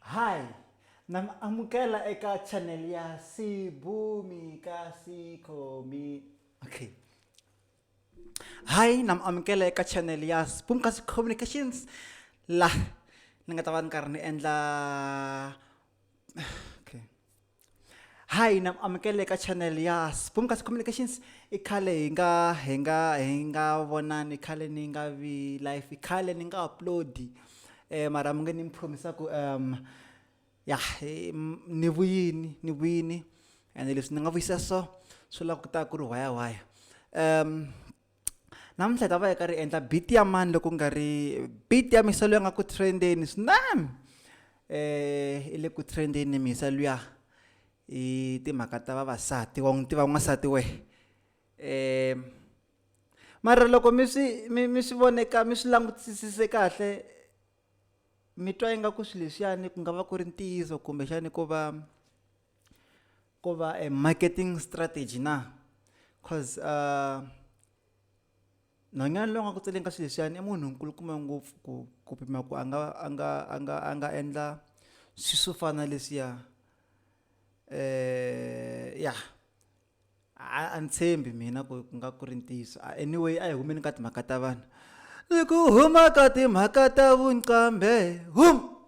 Hi, na mi amukela eka channel ya Sibumi ka Sikhomi. Okay. Hi, na mi amukela eka channel ya Sibumkas Communications la ni nga ta va ni karhi ni endla okay. Hi, na mi amukela eka channel ya Sibumkas Communications. I khale hi nga hi nga hi nga vonani khale ni nga vi live khale ni nga upload mara mi nge ni mi promise ku ya ni vuyini ni vuyini ene leswi ni nga vuyisa so swi lava ku ta ku ri whaya whaya namuntlha hi ta va hi karhi hi endla beat ya mani loko ku nga ri beat ya misa loyi a nga ku trend-eni swinene i le ku trend-eni misa luya i timhaka ta vavasati wa n'wi tiva n'wansati wehe mara loko mi swi mi mi swi vone ka mi swi langutisise kahle mi twa ingaku swilo leswiyani ku nga va ku ri ntiyiso kumbexani ko va ko va a marketing strategy na cause nhwanyana loyi a nga ku tsaleni ka swilo leswiyani i munhu nkulukumba ngopfu ku ku pima ku a nga a nga a nga a nga endla swilo swo fana na leswiya ya a ni tshembi mina ku ku nga ku ri ntiyiso anyway a hi humeni ka timhaka ta vanhu ni ku huma ka timhaka ta vunqambe hum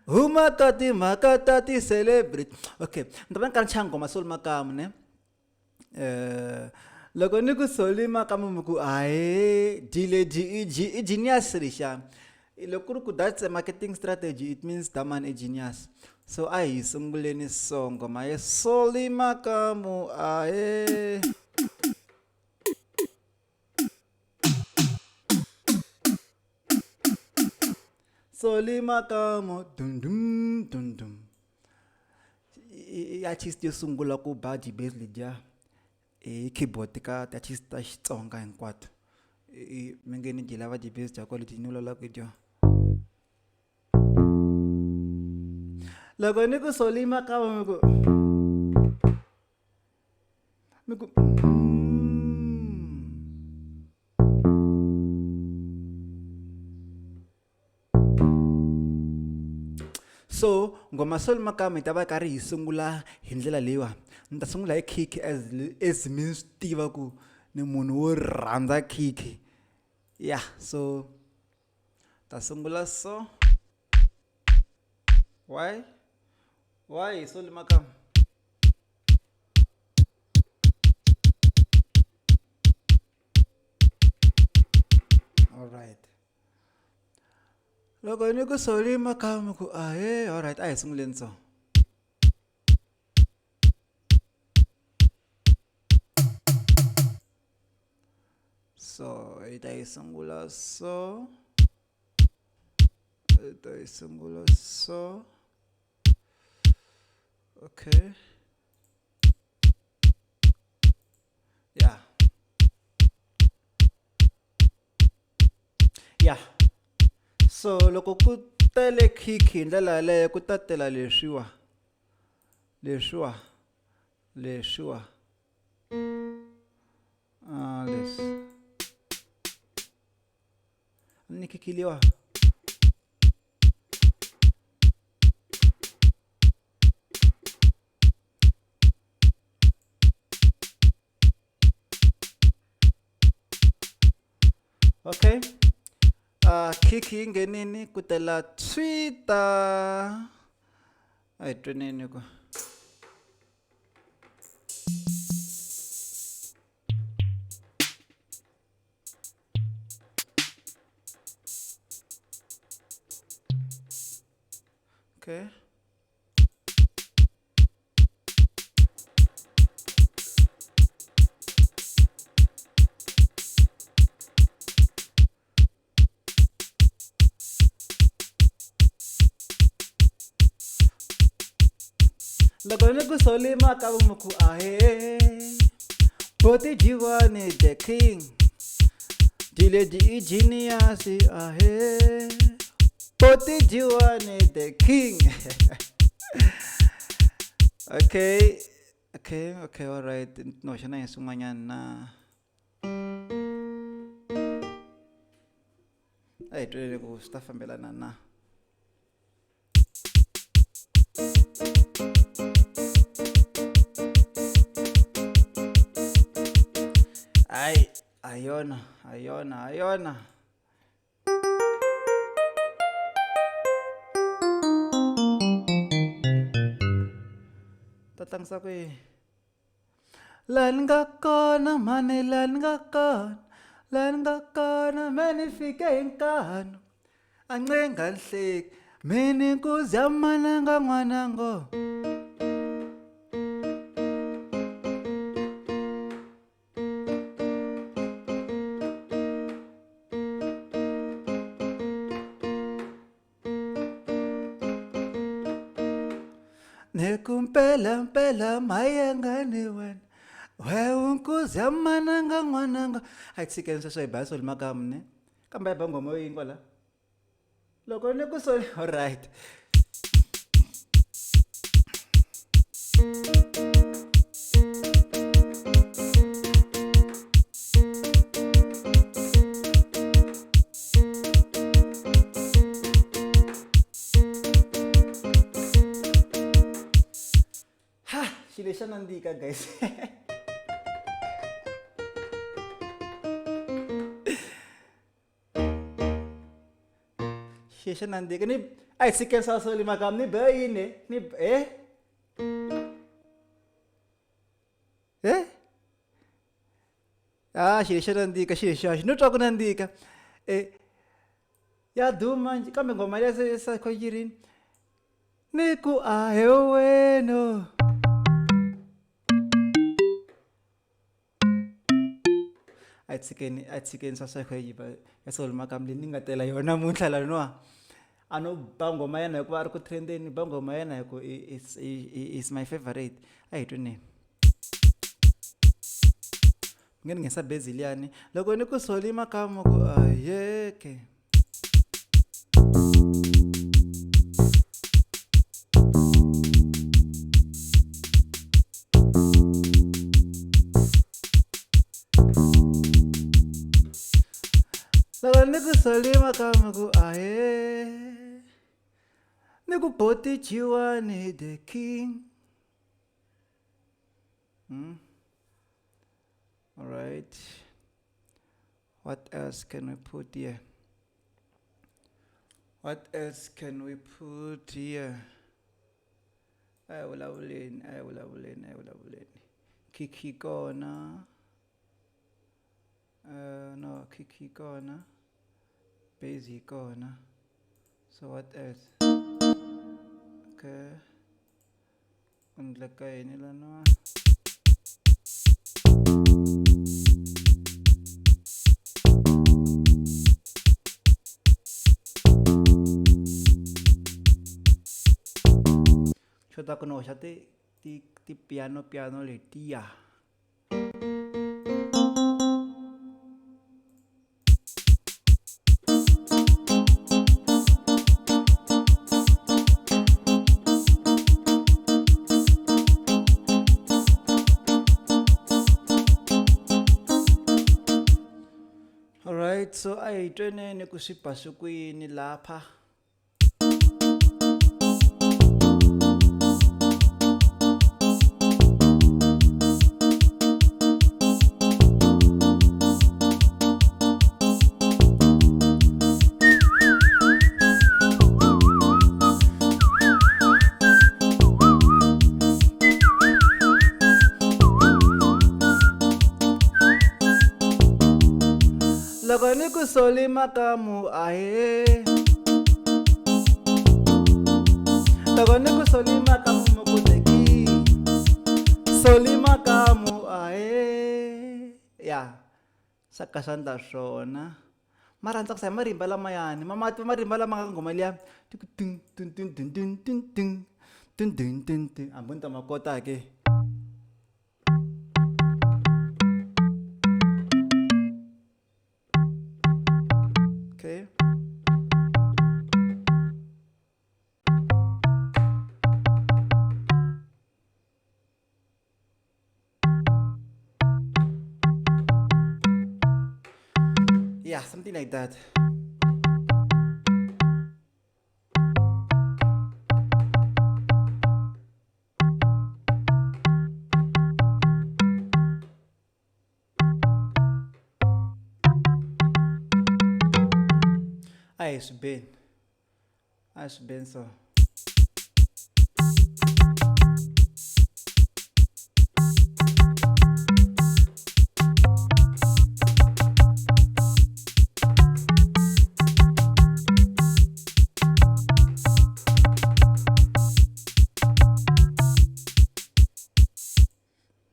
huma ka timhaka ta ti-celebrity okay ni ta va ni karhi ni chaya nghoma Solly Makamu ne loko ni ku Solly Makamu mi ku ahee dyi dyi i dyi i genius lexiya loko ku ri ku that's a marketing strategy it means that man i genius so a hi sunguleni so nghoma ya Solly Makamu ahee. Solly Makamu dum dum dum dum i artist yo sungula ku ba dibase ledyiya hi keyboard ka ti-artist ta Xitsonga hinkwato i mi nge ni dyi lava dibase dya kwale ni vulavulaka hi byona loko ni ku Solly Makamu mi ku mi ku. So nghoma Solly Makamu hi ta va karhi hi sungula hi ndlela leyiwani ni ta sungula hi kick as as mi swi tiva ku ni munhu wo rhandza kick ya so ta sungula so why why hi Solly Makamu. Alright. Loko ni ku Solly Makamu ku ahee alright a hi sunguleni so. So hi ta yi sungula so hi ta yi sungula so okay ya ya so loko ku tele kick hi ndlela yaleyo ku ta tela leswiwa leswiwa leswiwa ah leswi ni kikiliwa Okay. Kick yi nghenini ku tela Twitter. A hi tweneni ku. Okay. Loko ni ku Solly Makamu mi ku ahee Boti Jiwani the king Diledi i genius ahee Boti Jiwani the king okay okay okay all right no xana hi swin'wanyana na a hi tweleni ku swi ta fambelana na. A hi yona, a hi yona, a hi yona. Ta tlangisa ku yini? Laha ni nga kona mhani laha ni nga kona laha ni nga kona me ni fike hi nkanu a ncenga nhleki mini ku zyamananga n'wanango. Ni ku mpela mpela mayengani wena wewe nkuzi ya mananga n'wananga. A hi tshikeni sweswo hi ba Solly Makamu ne kambe ya ba nghoma yo yini kwala loko ni ku Solly alright. Ha xilo xa nandzika guys. Xilo xa nandzika ni a hi tshikeni swa Solly Makamu ni be yini ni e e a xilo xa nandzika xilo xa no twa ku nandzika e ya duma njhe kambe nghoma liya se se kha yi rini ni ku a he weno a hi tshikeni a hi tshikeni swa sweswo yi ba ya Solly Makamu leyi ni nga tela yona namuntlha laniwa a no ba nghoma ya yena hikuva a ri ku trend-eni ba nghoma ya yena hi ku is my favorite a hi tweneni. Nge ni nghenisa bezi liyani loko ni ku Solly Makamu ku aheke. Loko ni ku Solly Makamu ku ahe ni ku boti Jiwani the king. All right. What else can we put here? What else can we put here? A hi vulavuleni, a hi vulavuleni, a hi vulavuleni. Kiki kona. No, kiki kona. Bass yi kona. So what else? Okay. Ku endleka yini laniwa? Xota ku ni hoxa ti ti ti piano piano letiya. Alright, so a hi tweneni ku swi ba swi ku yini lapha. Loko ni ku Solly Makamu ahee loko ni ku Solly Makamu mi ku teki Solly Makamu ahee ya swa ka swa ndla swona ma rhandza ku hi marimba lamayani ma ma marimba lama nga nghoma liya ti ku tin tin tin tin tin tin tin tin tin tin tin hambi ni ta ma kota ke. Okay. Yeah, something like that. A hi swi beni, a hi swi beni so.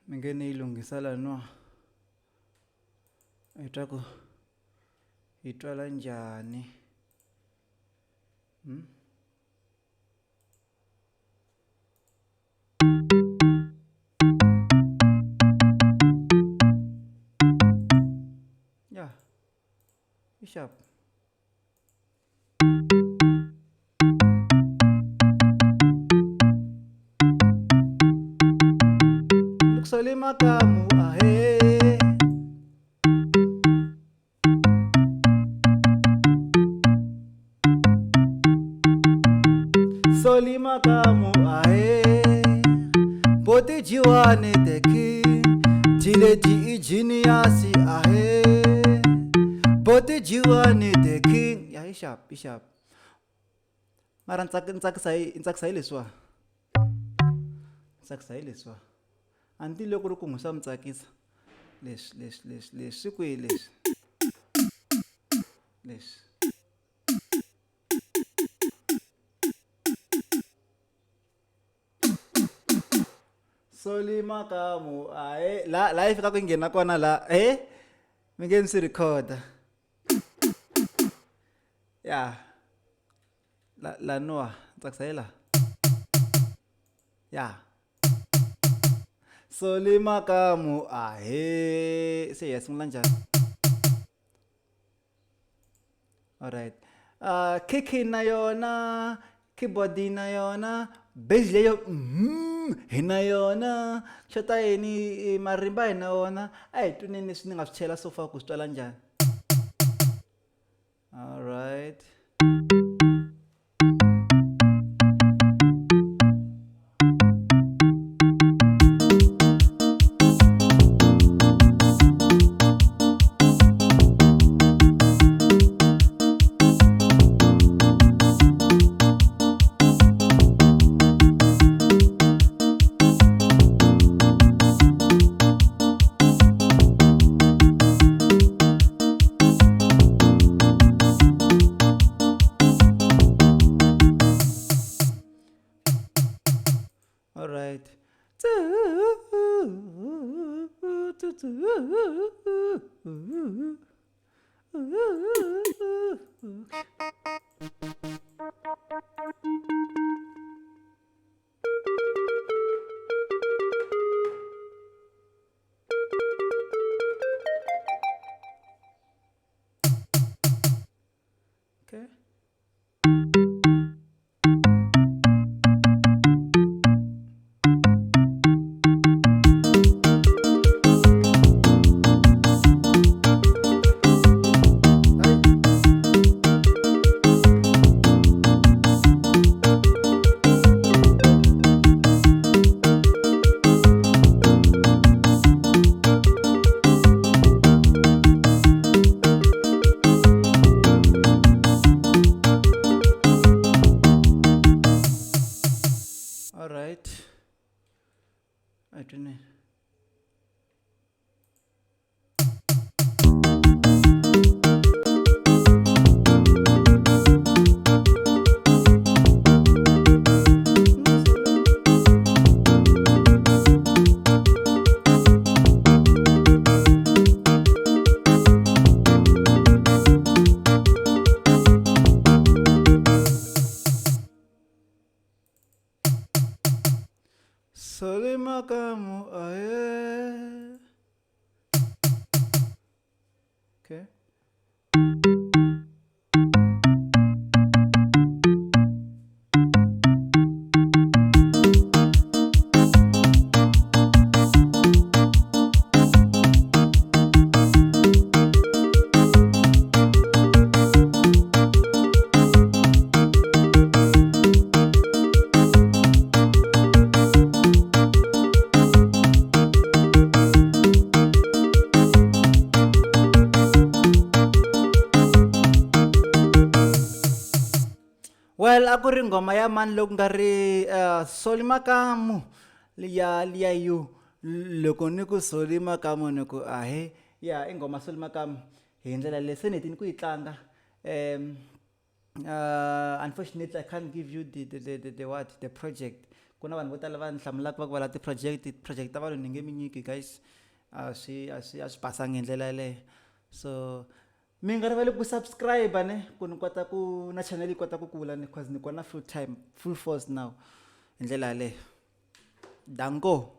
Ni nge ni yi lunghisa laniwa hi twa ku yi twala njhani. Ya yi sharp. Lukusoli makamu ahe. Soli makamu ahe. Boti jiwane the king. Jile ji genius ahe. Boti jiwane the king. Ya yi sharp, yi sharp. Mara ni tsakisa hi ni tsakisa hi leswiwa. Ni tsakisa hi leswiwa. A ni tivi loko ku ri ku n'wi swa mi tsakisa. Leswi leswi leswi leswi swi kwihi leswi? Leswi. Soli makamu ahe la la yi fikaka yi nghena kona la he mi nge ni swi record-a. Ya la laniwa ni tsakisa hi la. Ya. Soli makamu ahe se hi ya sungula njhani? Alright. Kick na yona, keyboard na yona, bass leyo hi na yona, xota yini marimba hi na wona. A hi twaneni leswi ni nga swi chela so far ku swi twala njhani. Alright. Alright. Okay. All right. I don't know. Soli makamu aye. Okay. Well a ku ri nghoma ya mani loko nga ri Solly Makamu liya liya you loko ni ku Solly Makamu ni ku ahee ya i nghoma Solly Makamu hi ndlela leyi se ni hetini ku yi tlanga unfortunately I can't give you the the the the what the project ku na vanhu vo tala va ni hlamulaka va ku va lava ti-project ti-project ta vanhu ni nge mi nyiki guys a swi a swi a swi basanga hi ndlela yaleyo so. Mi nga rivali ku subscribe ne ku ni kota ku na channel yi kota ku kula ne cause ni kona full time full force now hi ndlela yaleyo danko.